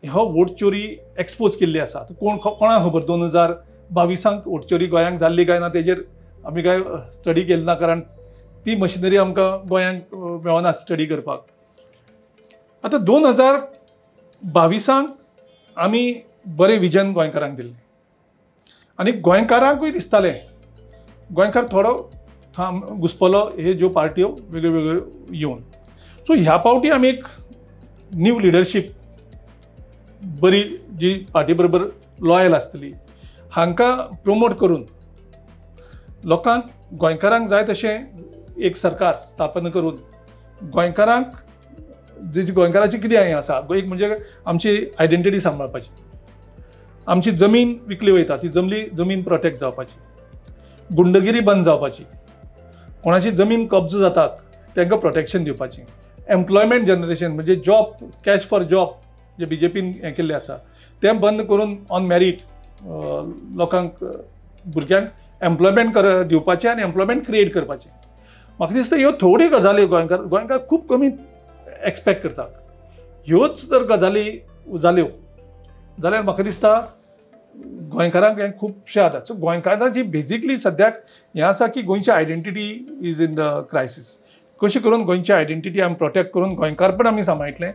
हो वोट चोरी एक्सपोज केल्ली आसा. कोण कोणाक खबर 2022 वोट चोरी गोंयांक जाल्ली काय ना तेजेर आमी काय स्टडी केली ना, कारण ती मशिनरी आमकां गोंयांक मेळना स्टडी करपाक. आतां 2022 आमी बरें विजन गोंयकारांक दिल्लें आनी गोंयकारांकूय दिसतालें, गोंयकार थोडो घुसपलो हे ज्यो पार्ट्यो वेगळ्यो वेगळ्यो येवन. सो ह्या पावटी आमी एक न्यू लिडरशीप बरी जी पार्टी बरोबर लॉयल आसतली हांकां प्रोमोट करून लोकांक गोंयकारांक जाय तशें एक सरकार स्थापन करून गोंयकारांक जी गोंयकाराची कितें हें आसा, एक म्हणजे आमची आयडेंटिटी सांबाळपाची, आमची जमीन विकली वयता ती जमीन प्रोटेक्ट जावपाची, गुंडगिरी बंद जावपाची, कोणाची जमीन कब्जो जातात तांकां प्रोटेक्शन दिवपाची, एम्प्लॉयमेंट जनरेशन म्हणजे जॉब, कॅश फॉर जॉब जे बीजेपीन हें केल्लें आसा तें बंद करून ऑन मॅरीट लोकांक भुरग्यांक एम्प्लॉयमेंट दिवपाचें आनी एम्प्लॉयमेंट क्रिएट करपाचें. म्हाका दिसता ह्यो थोड्यो गजाली गोंयकार खूब कमी एक्सपेक्ट करतात. ह्योच जर गजाली जाल्यो जाल्यार म्हाका दिसता गोंयकारांक हें खुबशें जाता. सो गोंयकारांची बेजिकली सद्याक हें आसा की गोंयची identity is in the crisis. कशी करून गोंयची आयडेंटिटी आमी प्रोटेक्ट करून गोंयकारपण आमी सांबाळटलें.